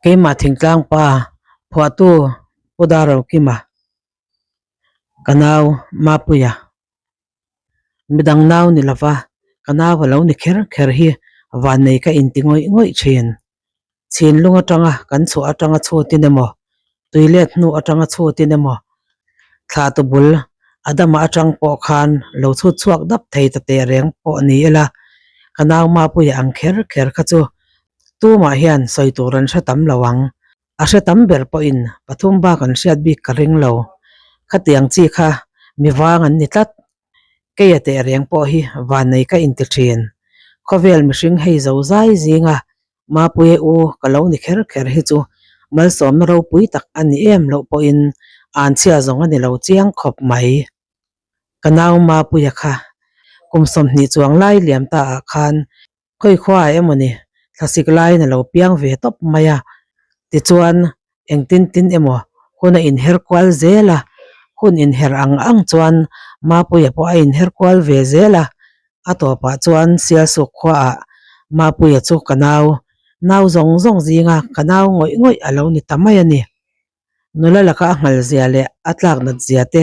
Keimah thingtlang pa phuahtu Pu Darrokima ka nau Mapuia midang nau ni lova ka nau a lo ni kher kher hi vannei ka inti ngawih ngawih thin. Chhinlung atanga kan chhuah atanga chhutin emaw tuilet hnu atanga chhutin emaw thla tu bul Adama atang pawh khan lo chhut chhuak dap thei ta teh reng pawh ni ila ka nau Mapuia ang kher kher kha chu tumah hian sawi tur an hre tam lo ang. A hre tam ber pawhin pathum bak an hriat bik ka ring lo. Khatiang chi kha mi vang an ni tlat. Keia teh reng pawh hi vannei ka inti thin. Khawvel mihring hei zo zai zinga Mapuia u ka lo ni kher kher hi chu malsawmna ropui tak a ni em loh pawhin anchhia zawng a ni lo chiang khawp mai. Ka nau Mapuia kha kum 20 chuang lai liam ta ah khan Khawi khua ah emaw ni thlasik laiin a lo piang ve tawp mai a, tichuan engtin tin emaw hun a inher kual zel a, hun inher ang ang chuan Mapuia pawh a inher kual ve zel a, a tawpah chuan Sialsuk khua ah Mapuia chu ka nau, nau zawng zawng zinga ka nau ngawih ngawih a lo ni ta mai a ni. Nula laka a nghal zia leh a tlak nat zia te,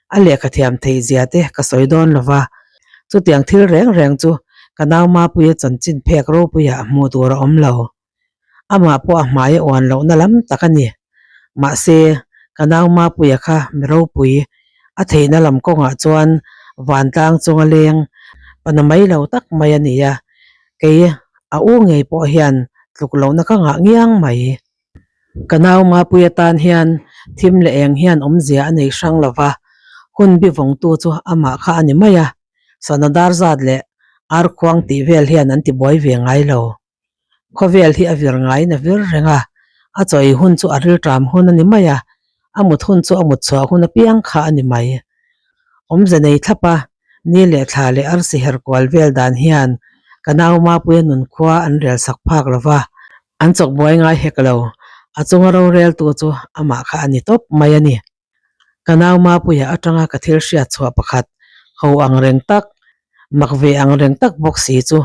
a lehkha thiam theih zia te ka sawi dawn lo va. Chutiang thil reng reng chu ka nau Mapuia chanchin phek ropuiah hmuh tur a awm lo. Amah pawh a hmai a uan lohna lam tak a ni. Mahse, ka nau Mapuia kha mi ropui, a theihna lam kawngah chuan vantlang chunga leng pana mai lo tak mai a ni a, kei a u ngei pawh hian tluk lohna ka ngah ngiang mai. Ka nau Mapui atan hian thim leh eng hian awmzia a nei hrang lo va, hun bi vawngtu chu amah kha a ni mai a, sana dar zat leh ar khuang tih vel hian an ti buai ve ngai lo. Khawvel hi a vir ngaiin a vir reng a, a chawi hun chu a rilṭam hun a ni mai a, a mut hun chu a mut chhuah hun apiang kha a ni mai. Awmze nei thlap a, ni leh thla leh arsi her kual vel dan hian ka nau Mapuia nunkhua an rel sak phak lo va, An chawk buai ngai hek lo, a chunga roreltu chu amah kha a ni tawp mai a ni. Ka nau Mapuia atanga ka thil hriat chhuah pakhat, ho ang reng tak, mak ve ang reng tak bawk si chu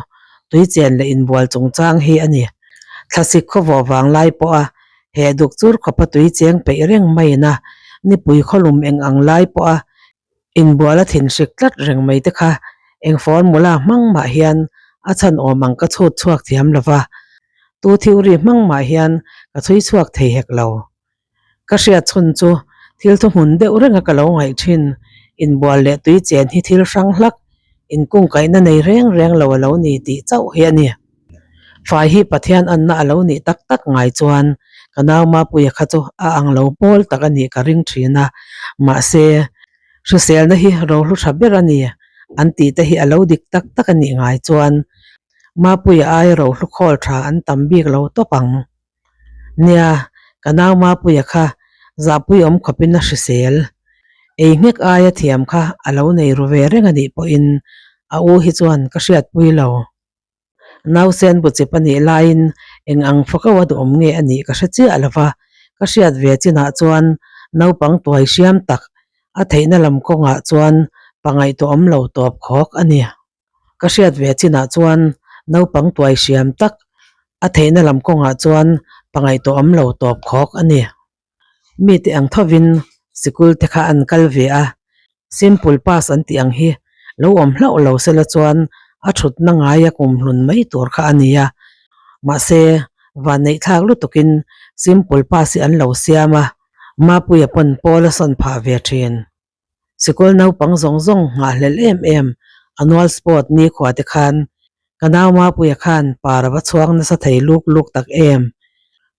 tuichen leh inbual chungchang hi a ni. Thlasik khawvawh vang lai pawha he duk chur khawpa tui cheng peih reng maiin a, nipui khawlum eng ang lai pawha Inbual a thinhrik tlat reng mai te kha eng formula hmang mah hian a chhan awm ang ka chhut chhuak thiam lo va, tu theory hmang mah hian ka chhui chhuak thei hek lo. Ka hriat chhun chu thil thuhmun deuh renga ka lo ngaih thin, inbual leh tui chen hi thil hrang hlak, inkungkaihna nei reng reng lo a lo ni tih chauh hi a ni. Fai hi Pathian anna a lo nih tak tak ngai chuan ka nau Mapuia kha chu a ang lo pawl tak a nih ka ring thin a, mahse hriselna hi rohlu tha ber a ni an tih te hi a lo dik tak tak a nih ngai chuan Mapuia aia rohlu khawl tha an tam bik lo tawp ang. Nia, ka nau Mapuia kha zahpui awm khawpin a hrisel. Ei nghek aia thiam kha a lo nei ru ve reng a nih pawhin a u hi chuan ka hriatpui lo. Nausen bu chip a nih laiin eng ang fako a duhawm nge a nih ka hre chiah lo va, ka hriat ve chinah chuan naupang tuai hriam tak a theihna lam kawngah chuan pangaihtuah awm lo tawp khawk a ni. Ka hriat ve chinah chuan naupang tuai hriam tak a theihna lam kawngah chuan pangaihtuah awm lo tawp khawk a ni. Mite ang thovin sikul te kha an kal ve a, simple pass an tih ang hi lo awm hlauh lo sela chuan a thutna ngaia kum hlun mai tur kha a ni a, mahse vanneih thlak lutukin simple pass hi an lo siam a, Mapuia pawn pawl a sawn phah ve thin. Sikul naupang zawng zawng nghahhlelh em em annual sport nikhua te khan ka nau Mapuia khan par a va chhuang nasa thei luk luk tak em.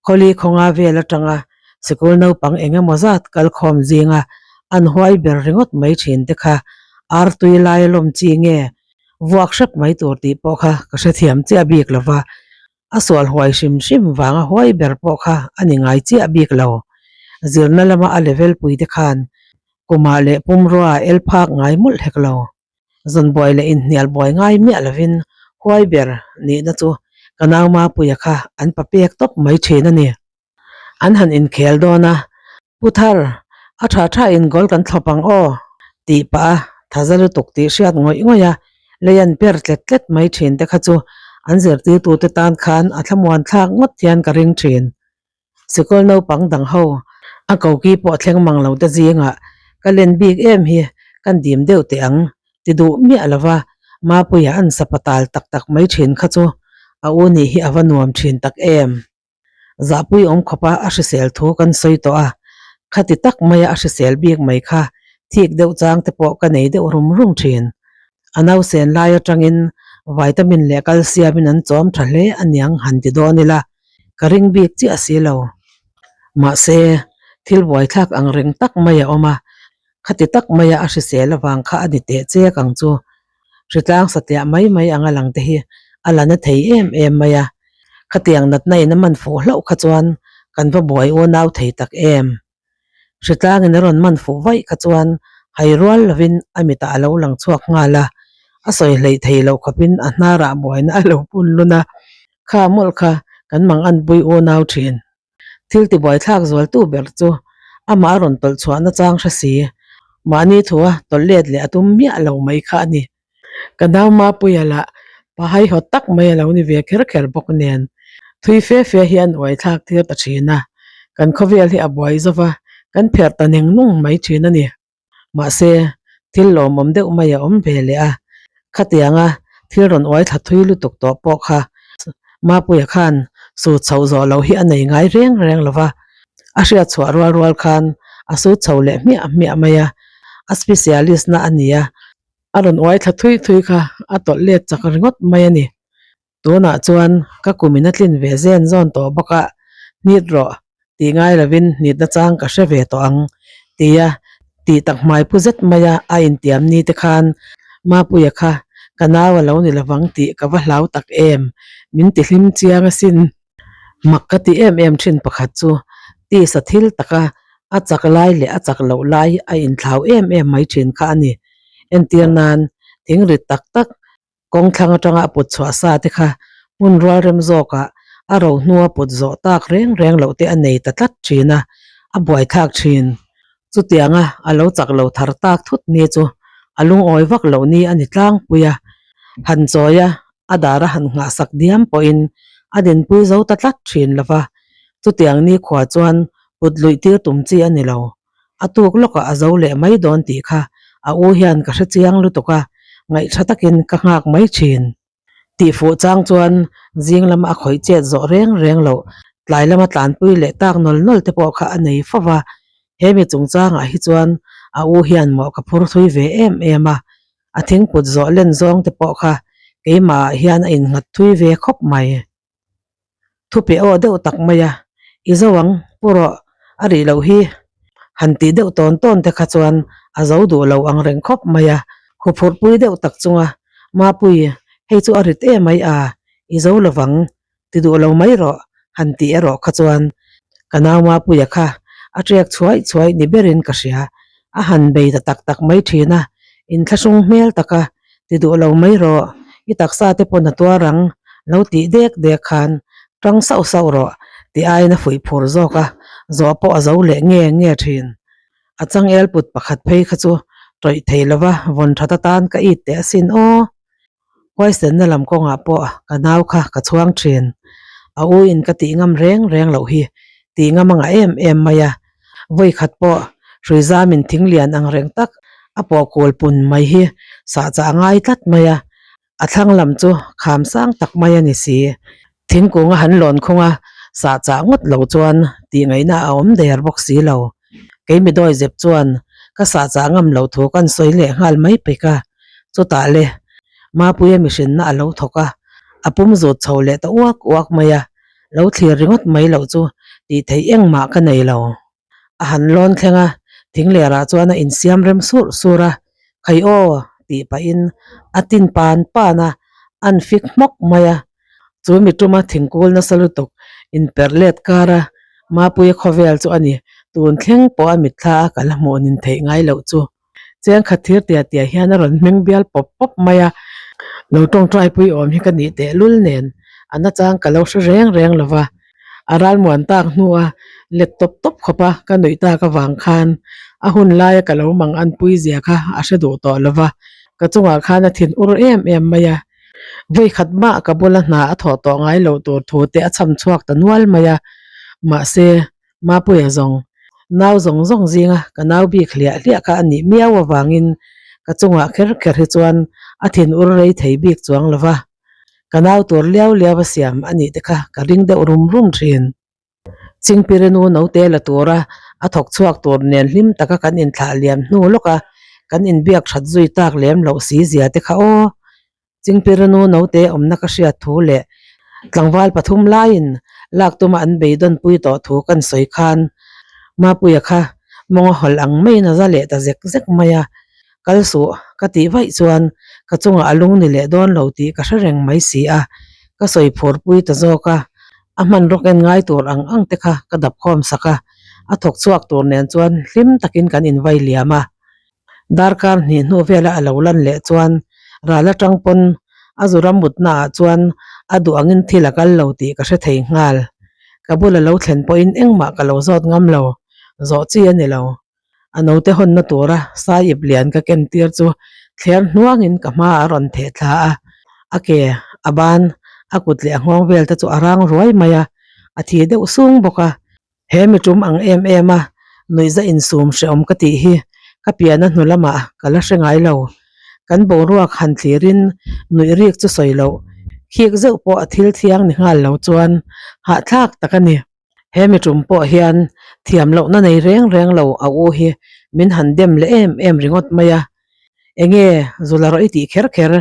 Khawli khawnga vel atanga sikul naupang eng emaw zat kal khawm zinga an huai ber ringawt mai thin te kha ar tui lai a lawm chi nge vuak hrep mai tur tih pawh kha ka hrethiam chiah bik lova. A sual huai hrim hrim vanga huai ber pawh kha a ni ngai chiah bik lo. Zirna lama a level pui te khan kumah leh pumrua el phak ngai mawlh hek lo. Zawn buai leh inhnial buai ngai miah lovin huai ber nihna chu ka nau Mapuia kha an pa pek tawp mai thin a ni. An han inkhel dawn a, Pu Thar, a tha tha in goal kan thlawp ang aw, tih pah a thaza lutuk tih hriat ngawih ngawih a, lei an per tlet tlet mai thin te kha chu an zirtirtute tan khan a thlamuan thlak ngawt hian ka ring thin. Sikul naupang dang ho a koki pawh thleng mang lo te zingah ka len bik em hi kan dim deuh teh ang ti duh miah lova Mapuia an sapatal tak tak mai thin kha chu a u nih hi a va nuam thin tak em. Zahpui awm khawpa a hrisel thu kan sawi tawh a, khati tak maia a hrisel bik mai kha thik deuh chang te pawh ka nei deuh rum rum thin. A nausen lai atangin vitamin leh calcium in an chawm tha hle aniang han ti dawn ila ka ring bik chiah si lo. Mahse, thil buaithlak ang reng tak mai a awm a, khati tak maia a hrisel avang kha a ni teh chek ang chu. Hritlang satliah mai mai anga lang te hi a la na thei em em mai a, khatiang natna in a man fuh hlauh kha chuan kan va buai unau thei tak em. Hritlang in a rawn man fuh vaih kha chuan hai rual lovin a mitah a lo lang chhuak nghal a, a sawi hleih thei loh khawpin a hnarah buaina a lo pun lun a, kha mawlh kha kan manganpui unau thin. Thil tibuaithlak zualtu ber chu amah a rawn tawlh chhuahna chang hre si, mahni thua tawlh let leh a tum miah lo mai kha a ni. Ka nau Mapuia lah pa haihawt tak mai a lo ni ve kher kher bawk nen, thui fe fe hi an uaithlak tir ta thin a, kan khawvel hi a buai zo va, kan pherh ta neng nung mai thin a ni. Mahse, thil lawmawm deuh mai a awm ve leh a, khatianga thil rawn uai thla thui lutuk tawh pawh kha Mapuia khan sut chhoh zawh loh hi a nei ngai reng reng lo va, a hriat chhuah rual rual khan a sut chho leh hmiah hmiah mai a, a specialist na a ni a, a rawn uai thla thui thui kha a tawlh let chak ringawt mai a ni. Tunah chuan ka kum in a tlin ve zen zawn tawh bawk a, hnit rawh tih ngai lovin hnit nachang ka hre ve tawh ang tia tih tak hmai pu zet maia a intiam ni te khan Mapuia kha ka nau a lo ni lovang tih ka va hlau tak em, min ti hlim chiang asin. Mak ka ti em em thin pakhat chu tisa thil taka a chak lai leh a chak loh lai a inthlau em em mai thin kha a ni. Entir nan thing rit tak tak Kawng thlang atanga a put chhuah sa te kha hmun rual rem zawkah a ro hnua put zawh tak reng reng loh te a nei ta tlat thin a, a buaithlak thin. Chutianga a lo chak lo thar tak thut ni chu a lungawi vak loh ni a ni tlangpui a, han chawi a, a dar a han nghahsak diam pawhin a dinpui zo ta tlat thin lo va, chutiang ni khua chuan put luih tir tum chi a ni lo. A tuk lawkah a zo leh mai dawn tih kha a u hian ka hre chiang lutuk a, ngaihṭha takin ka nghak mai ṭhin. Tih fuh chang chuan zing lama a khawih chet zawh reng reng loh, tlai lama tlanpui leh tak nawl nawl te pawh kha a nei fo va, he mi chungchangah hi chuan a u hian mawh ka phur thui ve em em a, a thingput zawh len zawng te pawh kha keimahah hian a innghat thui ve khawp mai. Thupe aw deuh tak mai a, I zo ang, pu rawh, a rih loh hi. Han tih deuh tawn tawn te kha chuan a zo duh lo ang reng khawp mai a, huphurhpui deuh tak chunga, Mapui, hei chu a rit em mai a, i zo lovang, ti duh lo mai rawh, han tih erawh kha chuan ka nau Mapuia kha a ṭek chhuai chhuai ni berin ka hria, a han bei ta tak tak mai ṭhin a, inthlahrung hmel taka Ti duh lo mai rawh, i taksa te pawn a tuar ang, lo tih dek dek khan tang sauh sauh rawh tih aiin a fuih phur zawk a, zawh pawh a zo leh nge nge thin. A changel put pakhat phei kha chu tawih thei lova vawn that atan ka it teh asin aw. Huaisenna lam kawngah pawh ka nau kha ka chhuang thin. A u in ka tih ngam reng reng loh hi tih ngam a ngah em em mai a, Vawi khat pawh hrui zamin thing lian ang reng tak a pawh kawl pun mai hi sahchah a ngai tlat mai a, a thlang lam chu kham sang tak mai a ni si. Thingkung a han lawn khung a, sahchah ngawt lo chuan tih ngaihna a awm der bawk si lo. Keimi dawi zep chuan ka sahchah ngam loh thu kan sawi leh nghal mai pek a, chutah le Mapuia mihrinna a lo thawk a, a pum zut chho leh ta uak uak mai a, Lo thlir ringawt mai loh chu tih theih engmah ka nei lo. A han lawn thleng a, thing lerah chuan a insiam rem surh surh a, Khai aw! tih pahin a tin pan pan a, an fik hmawk mai a. Chu mi tuma thingkul nasa lutuk inperh let kar a, Mapuia khawvel chu a ni, tun thleng pawh a mitthla a ka la hmuh nin theih ngai loh chu. Chiang khat thir tia tia hian a rawn hming bial pawp pawp mai a, lo tawngtai pui awm hi ka nih teh lul nen a nachang ka lo hre reng reng lo va, a ralmuan tak hnua let tawp tawp khawp a ka nuih tak avang khan a hun laia ka lo mang an pui zia kha a hre duh tawh lo va, ka chungah khan a thin ur em em mai a, vawi khat mah ka bula hna a thawh tawh ngai loh tur thu te a chham chhuak ta nual mai a. Mahse, Mapuia zawng, nau zawng zawng zinga ka nau bik hliah hliah kha a nih miau avangin ka chungah kher kher hi chuan a thin ur rei thei bik chuang lo va. Ka nau tur liau liau a siam a nih te kha ka ring deuh rum rum thin. Chingpirinu note la tura a thawk chhuak tur nen hlim taka kan inthlah liam hnu lawka kan inbiak that zui tak lem loh si zia te kha aw. Chingpirinu note awmna ka hriat thu leh tlangval pathum laiin lak tuma an beidawnpui tawh thu kan sawi khan Mapuia kha mawnga hawlh ang maiin a za leh ta zek zek mai a. Kal suh ka tih vaih chuan ka chungah a lung ni leh dawn lo tih ka hre reng mai si a, ka sawi phurpui ta zawk a, a hmanraw ken ngai tur ang ang te kha ka dap khawm sak a, a thawk chhuak tur nen chuan hlim takin kan invai liam a. Darkar hnih hnu vela a lo lan leh chuan ral atang pawn a zu ram mutna ah chuan a duh angin thil a kal lo tih ka hre thei nghal. Ka bula lo thlen pawhin engmah ka lo zawt ngam lo, zawh chi a ni lo. A naute hawnna tura saiip lian ka ken tir chu thler hnuangin ka hmaah a rawn theh thla a, a ke, a ban, a kut leh a nghawng vel te chu a rang ruai mai a, a thi deuh sung bawk a. He mi tum ang em em a nuihza insum hrehawm ka tih hi ka piana hnu lamah ka la hre ngai lo. Kan boruak han thlirin nuih rik chu sawi loh, khik zeuh pawh a thil thiang ni nghal lo chuan hahthlak tak a ni. He mi tum pawh hian thiam lohna nei reng reng lo a u hi min han dem leh em em ringawt mai a, Enge zula rawh i tih kher kher?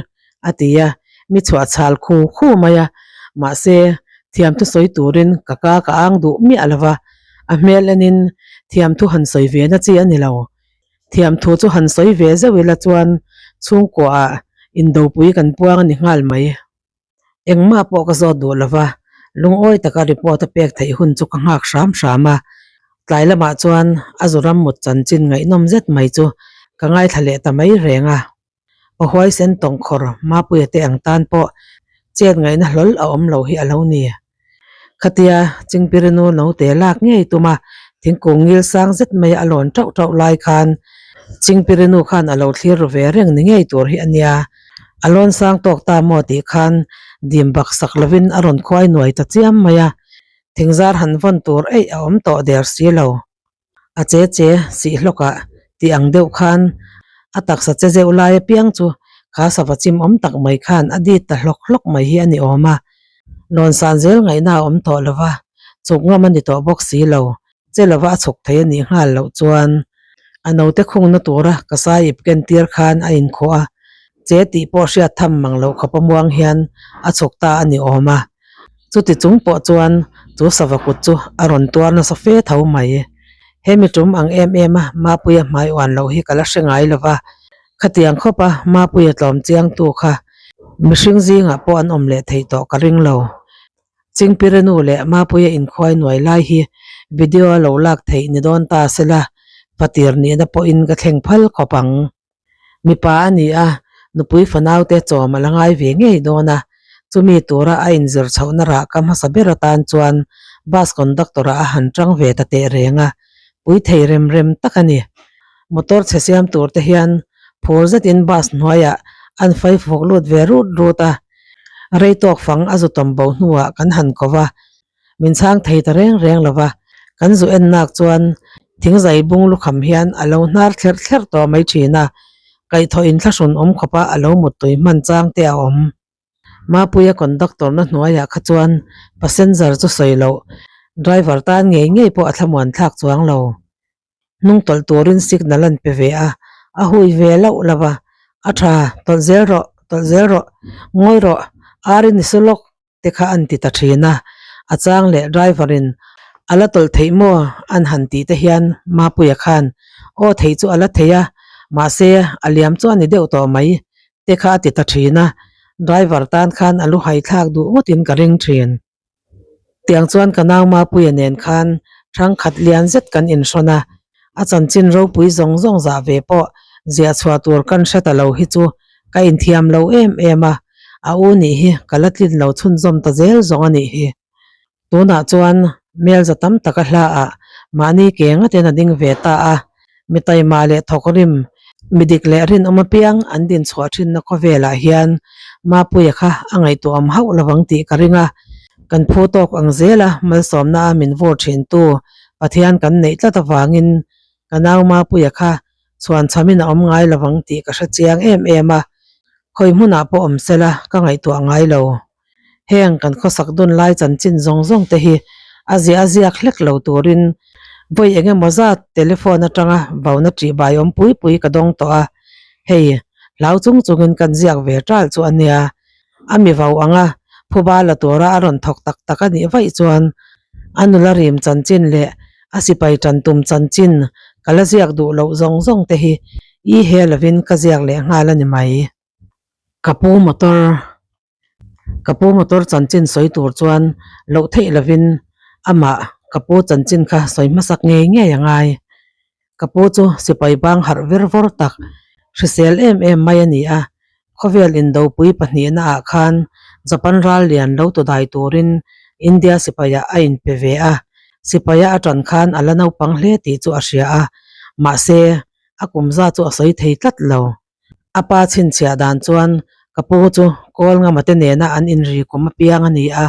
a ti a, mi chhuah chhal khu khu mai a, mahse thiamthu sawi turin ka ka ka ang duh miah lo va, a hmel enin thiamthu han sawi ve na chi a ni lo. Thiamthu chu han sawi ve zeuh ila chuan chhungkuaah indopui kan puang a ni nghal mai. Engmah pawh ka zawt duh lo va, lungawi taka report a pek theih hun chu ka nghak hram hram a. Tlai lamah chuan a zu ram mut chanchin ngaihnawm zet mai chu ka ngaithla leh ta mai reng a. Pa huaisen tawngkhawr Mapuia te ang tan pawh chet ngaihna hlawl a awm lo hi a lo ni. Khatia Chingpirinu note lak ngei tum a, thingkung ngil sang zet mai a lawn tauh tauh lai khan Chingpirinu khan a lo thlir ru ve reng ni ngei tur hi a nia. A lawn sang tawk ta maw tih khan dim bak sak lovin a rawn khuai nuai ta chiam mai a, thingzar han vawn tur eih a awm tawh der si lo. A che che sih hlawkah tih ang deuh khan a taksa che zeuh lai apiang chu kha sava chim awm tak mai khan a dit ta hlawk hlawk mai hi a ni awm a. Lawn san zel ngaihna a awm tawh lova, chuk ngam a ni tawh bawk si lo. Che lova a chhuk thei a nih nghal loh chuan a naute khungna tura ka saiip ken tir khan a inkhawh a, che tih pawh hriat tham mang loh khawpa muang hian a chhuk ta a ni awm a. Chuti chung pawh chuan chu sava kut chu a rawn tuar nasa fe tho mai. Hemi tum ang em em a Mapuia hmai uan loh hi ka la hre ngai lo va, khatiang khawp a Mapuia tlawm chiang tu kha mihring zingah pawh an awm leh theih tawh ka ring lo. Chingpirenu leh Mapuia inkhuai nuai lai hi video a lo lak theih ni dawn ta sela fatir nihna pawhin ka thleng phal khawp ang. Mipa a ni a, nupui fanaute chawm a la ngai ve ngei dawn a, chumi tura a inzir chhohna rah ka hmasa ber atan chuan bus conductor ah a han tang ve ta teh reng a, pui thei rem rem tak a ni. Motor chhe siam tur te hian phur zetin bus hnuaiah an fai fuk lut ve rut rut a, rei tawk fang a zu tawm bo hnuah kan han ko va, Min chhang thei ta reng reng lo va, kan zu en nak chuan thingzai bung lukham hian a lo hnar thlerh thlerh tawh mai thin a, kaihthawh inthlahrun awm khawpa a lo muttui hman chang te a awm. Mapuia conductor na hnuaiah kha chuan passenger chu sawi loh, driver tan ngei ngei pawh a thlamuan thlak chuang lo. Hnung tawlh turin signal an pe ve a, a hui ve loh lo va, a tha, tawlh zel rawh, tawlh zel rawh, ngawi rawh, ar i ni su lawk te kha an ti ta thin a, a chang leh driver in a la tawlh theih maw an han tih te hian Mapuia khan aw theih chu a la thei a, mahse a liam chu a ni deuh tawh mai te kha a ti ta thin a, driver tan khan a lu hai thlak duh ngawtin ka ring thin. Tiang chuan ka nau Mapuia nen khan hrangkhat lian zet kan inhrawn a, a chanchin ropui zawng zawng zah ve pawh ziah chhuah tur kan hre ta lo hi chu ka inthiam lo em em a, a u nih hi ka la tlin lo chhunzawm ta zel zawng a nih hi. Tunah chuan Melza tam taka hlaah mahni ke ngatin a ding ve ta a, mi taima leh thawk rim, mi dik leh rinawm apiang an din chhuah thinna khawvelah hian Mapuia kha a ngaihtuahawm hauh lovang tih ka ring a. Kan phu tawk ang zela malsawmna a min vur thintu Pathian kan neih tlat avangin ka nau Mapuia kha chhuan chhamin a awm ngai lovang tih ka hre chiang em em a, khawi hmunah pawh awm sela ka ngaihtuah ngai lo. Heng kan khawsak dun lai chanchin zawng zawng te hi a ziah a ziak hlek lo turin vawi eng emaw zat telephone atanga vauna ṭihbai awm pui pui ka dawng tawh a, hei hlau chung chungin kan ziak ve ṭal chu a nia. A mi vau anga phuba la tura a rawn thawk tak tak a nih vaih chuan a nula rim chanchin leh a sipai ṭan tum chanchin ka la ziak duh loh zawng zawng te hi i he lovin ka ziak leh nghal a ni mai. Ka pu motor Ka pu motor chanchin sawi tur chuan loh theih lovin amah ka pu chanchin kha sawi hmasak ngei ngei a ngai. Ka pu chu sipai bang harh ver vawr tak, hrisel em em mai a ni a, khawvel indopui pahnihna ah khan Japan ral lian lo tu dai turin India sipaiah a inpe ve a, sipaia a tan khan a la naupang hle tih chu a hria a, mahse a kum za chu a sawi thei tlat lo. A pa chhinchhiah dan chuan ka pu chu kawl ngama te nena an inri kum apiang a ni a,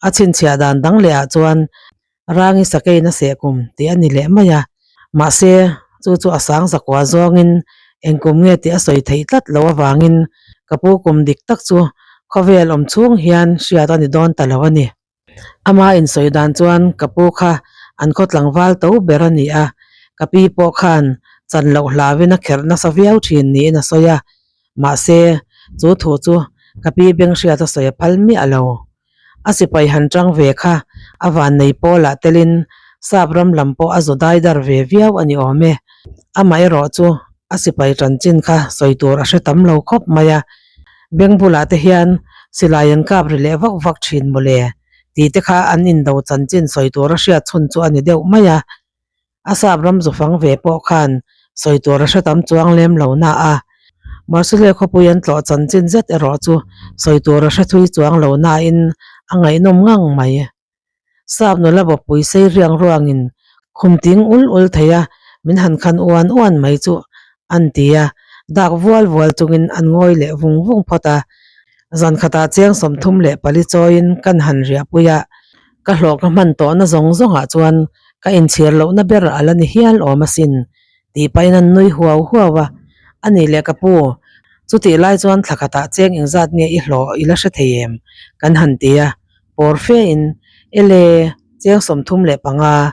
a chhinchhiah dan dang leh ah chuan Rangi sakein a seh kum tih a ni leh mai a, mahse chu chu a sang zakua zawngin eng kum nge tih a sawi theih tlat loh avangin ka pu kum dik tak chu khawvel awm chhung hian hriat a ni dawn ta lo a ni. Ama insawi dan chuan ka pu kha an khaw tlangval to ber a ni a, ka pi pawh khan chan loh hlauin a kherh nasa viau thin niin a sawi a, mahse chu thu chu ka pi beng hriat a sawi a phal miah lo. A sipai han tang ve kha a vannei pawlah telin sap ram lam pawh a zaw dai dar ve viau a ni awm e. Amaherawh chu a sipai chanchin kha sawi tur a hre tam lo khawp mai a, beng bulah te hian silai an kap ri leh vak vak thin mawle tih te kha an indo chanchin sawi tur a hriat chhun chu a ni deuh mai a. A sap ram zu fang ve pawh khan sawi tur a hre tam chuang lem lo na a, Marcelle khawpui an tlawh chanchin zet erawh chu sawi tur a hre thui chuang lo nain a ngaihnawm ngang mai. Sap nula bawppui sei riang ruangin khum ting ul ul thei a, min han khan uan uan mai chu an ti a, dak vual vual chungin an ngawi leh vung vung phawt a. Zan khatah chiang 34 chawiin kan han riahpui a, ka hlawh ka hman tawhna zawng zawngah chuan ka inchhir lohna ber a la ni hial awm asin tih pahin an nui huau huau a, a nih leh ka pu, chutih lai chuan thla khatah cheng engzat nge i hlawh i la hre thei em? kan han ti a, pawr fe in, Ele, cheng 35,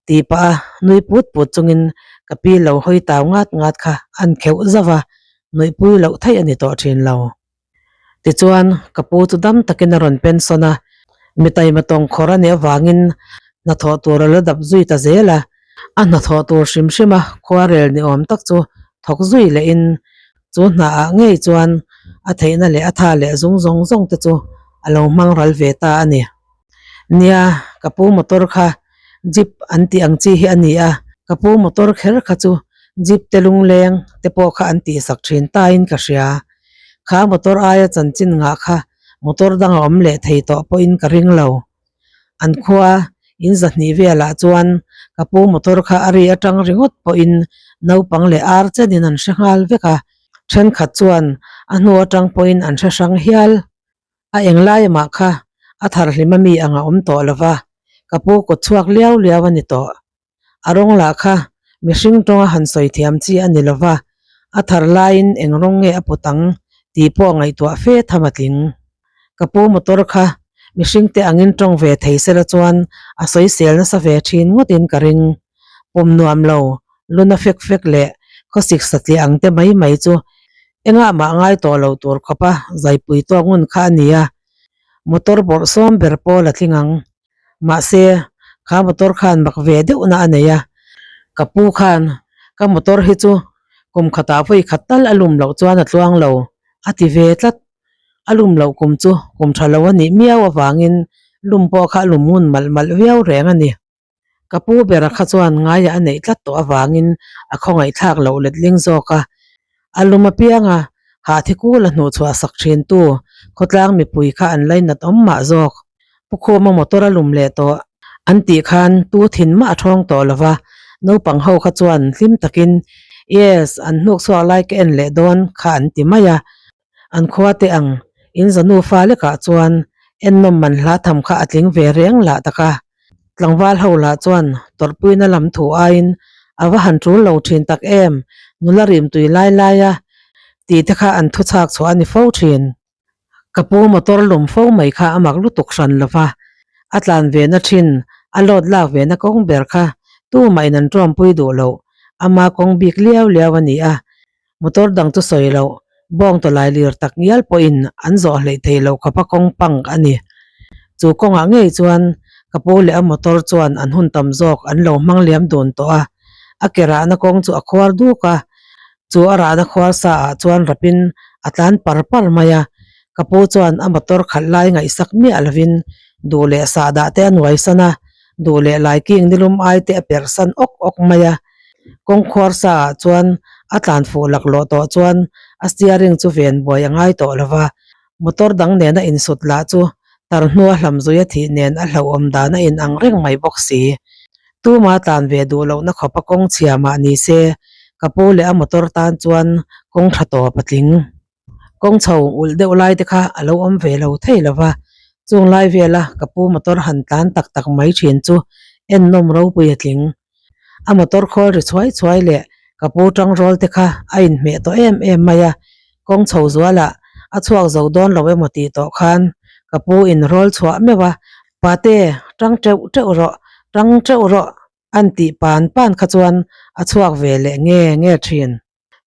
tih pah a nui put put chungin ka pi lo hawi tau ngat ngat kha an kheuh zauh a, nuihpui loh theih a ni tawh thin lo. Tichuan, ka pu chu dam takin a rawn pension a, mi taima tawng khawr a nih avangin hnathawh tur a la dap zui ta zel a, a hnathawh tur hrim hrim a khuarel ni awm tak chu thawk zui lehin chu hna ah ngei chuan a theihna leh a tha leh zung zawng zawng te chu a lo hmang ral ve ta a ni. Nia, ka pu motor kha Jeep an tih ang chi hi a ni a, ka pu motor kher kha chu Jeep te lungleng te pawh kha an tihsak thin tain ka hria. Kha motor aia chanchin ngah kha motor dang a awm leh thei tawh pawhin ka ring lo. An khua in zahnih velah chuan ka pu motor kha a ri atang ringawt pawhin naupang leh ar chenin an hre nghal vek a, thenkhat chuan a hnu atang pawhin an hre hrang hial. A englai amah kha a tharhlim ami ang a awm tawh lova, ka pu kut chhuak liau liau a ni tawh. A rawng lah kha mihring tawnga han sawi thiam chi a ni lova, a thar laiin eng rawng nge a put ang tih pawh ngaihtuah fe tham a tling. Ka pu motor kha mihring te angin tawng ve thei sela chuan a sawisel nasa ve thin ngawtin ka ring. Pum nuam lo, luna fek fek leh khawsik satliah ang te mai mai chu engah mah ngai tawh lo tur khawpa zaipui tawk ngun kha a ni a, motor bawrh sawm ber pawl a tling ang. Mahse, kha motor khan mak ve deuhna a nei a, ka pu khan ka motor hi chu kum khatah vawi khat tal a lum loh chuan a tluang lo a ti ve tlat. A lum loh kum chu kum tha lo a nih miau avangin lum pawh kha a lum ngun malh malh viau reng a ni. Ka pu bera kha chuan ngaia a neih tlat tawh avangin a khawngaihthlak loh letling zawk a. A lum apianga hahthi kula hnuhchhuah sak thintu khawtlang mipui kha an lainat awm mah zawk. Pu Khuma motor a lum leh tawh an tih khan tu thin mah a thawng tawh lo va, naupang ho kha chuan hlim takin Yes, an hnukchhuak lai ka en leh dawn kha an ti mai a. An khua te ang in za nufa lekah chuan. Ennawm man hla tham kha a tling ve reng lah tak a. Tlangval ho lah chuan tawrhpuina lam thu aiin a va han tul lo thin tak em, nula rim tui lai lai a tih te kha an thu chhak chhuah a ni fo thin. Ka pu motor lum fo mai kha a mak lutuk hran lo va, a tlan ve na thin, a load lak ve na kawng ber kha tumah in an tuampui duh loh, ama kawng bik liau liau a ni a, motor dang chu sawi loh, bawng tawlai lir tak ngial pawhin an zawh hleih thei loh khawpa kawng pang a ni. Chu kawngah ngei chuan ka pu leh a motor chuan an hun tam zawk an lo hmang liam dun tawh a, a ke rahna kawng chu a khuar duk a, Chu a rahna khuar sa ah chuan rapin a tlan par par mai a, ka pu chuan a motor khalh lai ngaihsak miah lovin duh leh sahdah te a nuai san a, duh leh laiking nilum ai te a perh san awk awk mai a. Kawng khuar sa ah chuan a tlan fuh laklawh tawh chuan a steering chu ven buai a ngai tawh lova, motor dang nena insut lah chu tar hnua hlam zui a thih nen a hlauhawm dan a inang reng mai bawk si. Tuma tlan ve duh lohna khawpa kawng chhia mah ni se, ka pu leh a motor tan chuan kawng tha tawp a tling. Kawng chho ulh deuh lai te kha a lo awm ve lo thei lo va, chung lai vela ka pu motor han tlan tak tak mai thin chu ennawm ropui a tling. A motor khawl ri chhuai chhuai leh ka pu tangrual te kha a inhmeh tawh em em mai a, kawng chho zualah a chhuak zo dawn lo emaw tih tawh khan ka pu in rawl chhuah meuh a, Pate, tang teuh teuh rawh, tang teuh rawh an tih pan pan kha chuan a chhuak ve leh nge nge thin.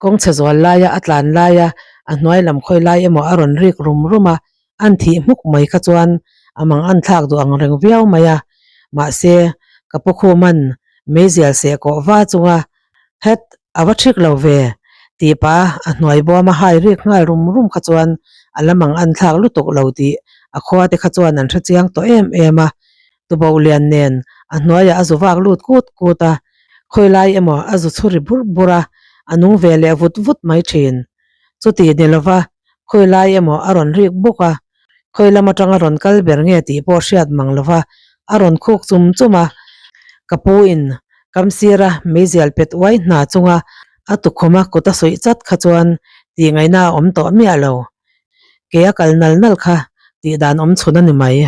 Kawng chhe zual laia a tlan laia a hnuai lam khawi lai emaw a rawn rik rum rum a, an thih hmuk mai kha chuan a mang an thlak duh ang reng viau mai a. Mahse, ka pu Khuman meizial seh kawh va chunga Het, a va thik lo ve, tih pah a hnuai bawm a hai rik nghal rum rum kha chuan a la mang an thlak lutuk lo tih a khua te kha chuan an hrechiang tawh em em a. Tuboh lian nen a hnuaiah a zu vak lut kut kut a, khawi lai emaw a zu chhu ri bur bur a, a nung ve leh vut vut mai thin. Chuti ni lova khawi lai emaw a rawn rik bawk a, khawi lam atanga rawn kal ber nge tih pawh hriat mang lova a rawn khuk chum chum a. Ka pu in kam sira meizial pet uai hna chunga a tukhuma kut a suih chat kha chuan tih ngaihna a awm tawh miah lo. Ke a kal nal nal kha tih dan awm chhun a ni mai.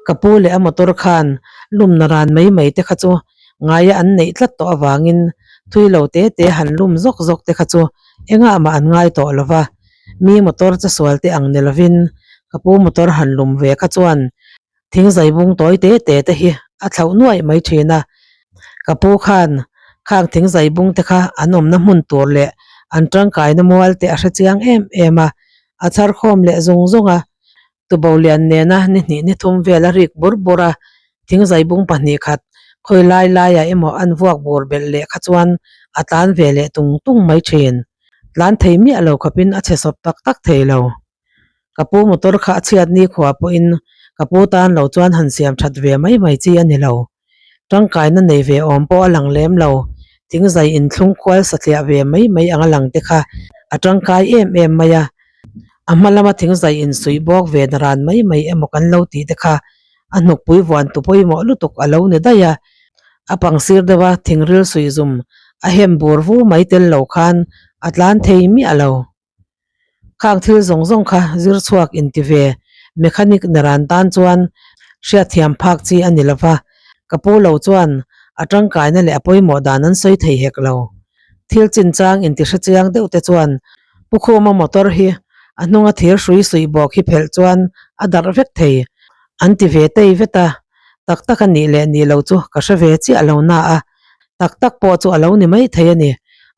Ka pu leh a motor khan lumna ran mai mai te kha chu ngaia an neih tlat tawh avangin thui lo te te han lum zawk zawk te kha chu engah mah an ngai tawh lo va, mi motor che sual te ang ni lovin ka pu motor han lum ve kha chuan thing zai bung tawi te te te hi a thlauh nuaih mai thin a. Ka pu khan khang thing zai bung te kha an awmna hmun tur leh an tangkaina mual te a hrechiang em em a, a chhar khawm leh zung zung a. Tubo lian nena ni hnih ni thum vel a rik bur bur a, thingzai bung pahnih khat khawi lai laiah emaw an vuak bur belh leh kha chuan a tlan ve leh tung tung mai thin. Tlan thei miah lo khawpin a chhe sawp tak tak thei lo. Ka pu motor kha a chhiat ni khua pawhin ka pu tan lo chuan han siam that ve mai mai chi a ni lo. Tangkaina nei ve awm pawh a lang lem lo. Thingzai inthlung kual satliah ve mai mai ang a lang te kha a tangkai em em mai a. A hma lama thingzai insuih bawk ve na ran mai mai emaw kan lo tih te kha a hnukpui vuan tu pawimawh lutuk a lo ni daih a. A pangsir deuha thingril suih zum a hem bur vu mai tel lo khan a tlan thei miah lo. Khang thil zawng zawng kha zir chhuak inti ve mechanic naran tan chuan hriatthiam phak chi a ni lo va, ka pu lo chuan a tangkaina leh a pawimawh dan an sawi thei hek lo. Thil chinchang inti hrechiang deuh te chuan Pu Khuma motor hi a hnunga thir hrui suih bawk hi phelh chuan a darh vek thei an ti ve tei vet a, tak tak a nih leh nih lo chu ka hre ve chiah lo na a, tak tak pawh chu a lo ni mai thei a ni.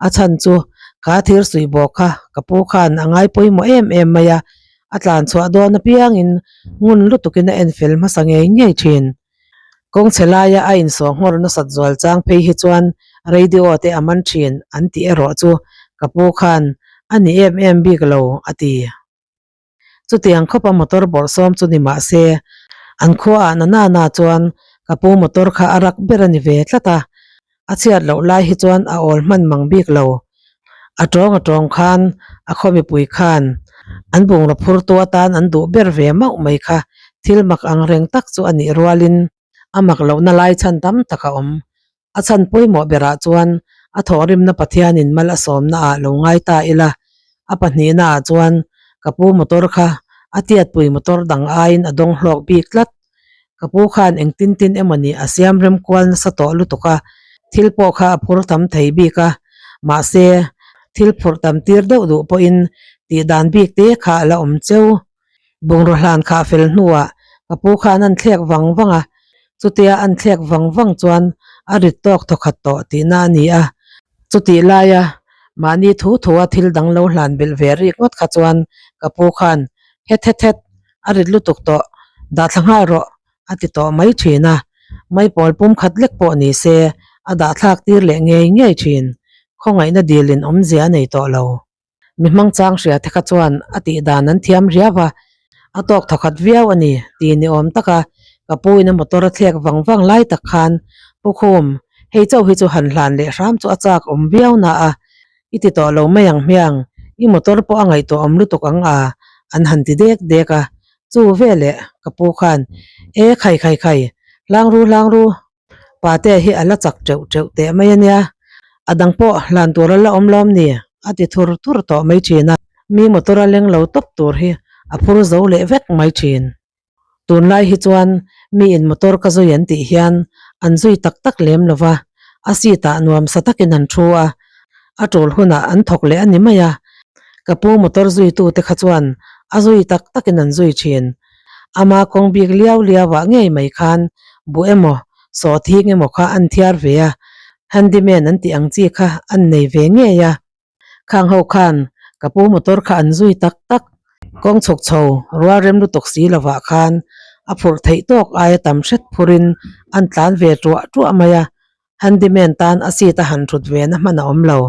A chhan chu kha thir suih bawk kha ka pu khan a ngai pawimawh em em mai a, a tlan chhuah dawn apiangin ngun lutukin a en fel hmasa ngei ngei thin. Kawng chhe laia a insawh nghawr nasat zual chang phei hi chuan radio te a man thin an tih erawh chu ka pu khan a ni em em bik lo a ti. Chutiang khawpa motor bawrhsawm chu ni mah se, an khuaah na na na chuan ka pu motor kha a rak ber a ni ve tlat a, a chhiat loh lai hi chuan a awl hman mang bik lo. A tawng a tawng khan a khaw mipui khan an bungraw phurtu atan an duh ber ve mauh mai kha thil mak ang reng tak chu a nih rualin a mak lohna lai chhan tam tak a awm. A chhan pawimawh berah chuan a thawhrimna Pathianin mal a sawmnaah lo ngai ta ila, a pahnihnaah chuan ka pu motor kha A tiatpui motor dang aiin a dawng hlawk bik tlat. Ka pu khan engtin tin emawni a siam rem kual nasa tawh lutuk a, thil pawh kha a phur tam thei bik a, mahse thil phurh tam tir deuh duh pawhin tih dan bik te kha a la awm cheu. Bungraw hlan khah fel hnuah ka pu khan an thlek vang vang a, chutia an thlek vang vang chuan a rit tawk thawkhat tawh tihna a ni a. Chutih laia mahni thu thua thil dang lo hlan belh ve rik ngawt kha chuan ka pu khan het het het a rit lutuk tawh, dah thla nghal rawh a ti tawh mai thin a, maipawl pum khat lek pawh ni se a dah thlak tir leh ngei ngei thin, khawngaihna dilin awmzia a nei tawh lo. Mi hmangchang hria te kha chuan a tih dan an thiam riau a, a tawk thawkhat viau a ni tih ni awm taka ka pu in a motor a thlek vang vang lai tak khan Pu Khum, hei chauh hi chu han hlan leh hram chu a chak awm viau na a, i ti tawh lo mai ang hmiang, i motor pawh a ngaihtuah awm lutuk ang a, an han ti dek dek a, chu veleh ka pu khan E khai khai khai, hlang ru hlang ru, Pate hi a la chak teuh teuh teh mai a nia, a dang pawh hlan tur a la awm lawm ni? a ti thur thur tawh mai thin a, mi motor a leng lo tawp tur hi a phur zo leh vek mai thin. Tunlai hi chuan mi in motor ka zui an tih hian an zui tak tak lem lo va, a seat ah nuam sa takin an thu a, a tul hunah an thawk leh a ni mai a, ka pu motor zuitu te kha chuan a zui tak takin an zui thin. Ama kawng bik liau liau ah ngei mai khan buh emaw sawhthing emaw kha an thiar ve a, handyman an tih ang chi kha an nei ve ngei a. Khang ho khan ka pu motor kha an zui tak tak. Kawng chhuk chho rual rem lutuk si lovah khan a phurh theih tawk aia tam hret phurin an tlan ve tuah tuah mai a, handyman tan a seat a han thut ve na hman a awm lo.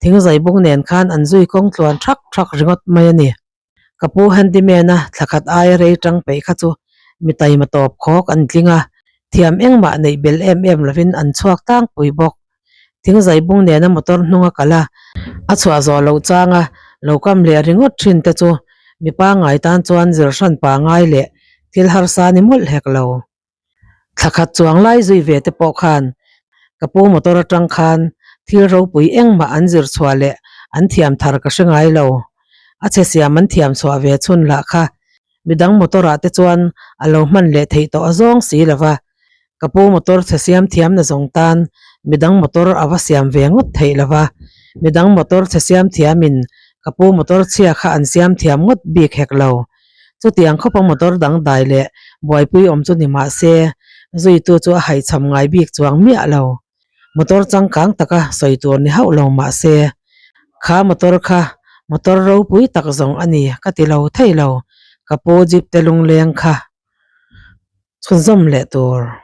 Thingzai bung nen khan an zui kawng tluan thak thak ringawt mai a ni. Ka pu handyman-a thla khat aia rei tang peih kha chu mi taima tawp khawk an tling a, thiam engmah neih bel em em lovin an chhuak tlangpui bawk. Thingzai bung nena motor hnung a kal a, a chhuah zawh loh changa lo kam leh ringawt thin te chu mi pangngai tan chuan zir hran pangngai leh thil harsa ni mawlh hek lo. Thla khat chuang lai zui ve te pawh khan ka pu motor atang khan thil ropui engmah an zir chhuah leh an thiam thar ka hre ngai lo. A chhe siam an thiam chhuah ve chhun lah kha midang motor ah te chuan a lo hman leh theih tawh a zawng si lo va. Ka pu motor chhe siam thiam na zawng tan midang motor a va siam ve ngawt theih lo va. Midang motor chhe siam thiam in ka pu motor chhia kha an siam thiam ngawt bik hek lo. Chutiang khawpa motor dang dai leh buaipui awm chu ni mah se, zuitu chu a haihchham ngai bik chuang miah lo. Motor changkang taka sawi tur ni hauh lo mah se, kha motor kha motor ropui tak zawng a ni ka ti lo thei lo, ka pu jeep te lungleng kha chhunzawm leh tur.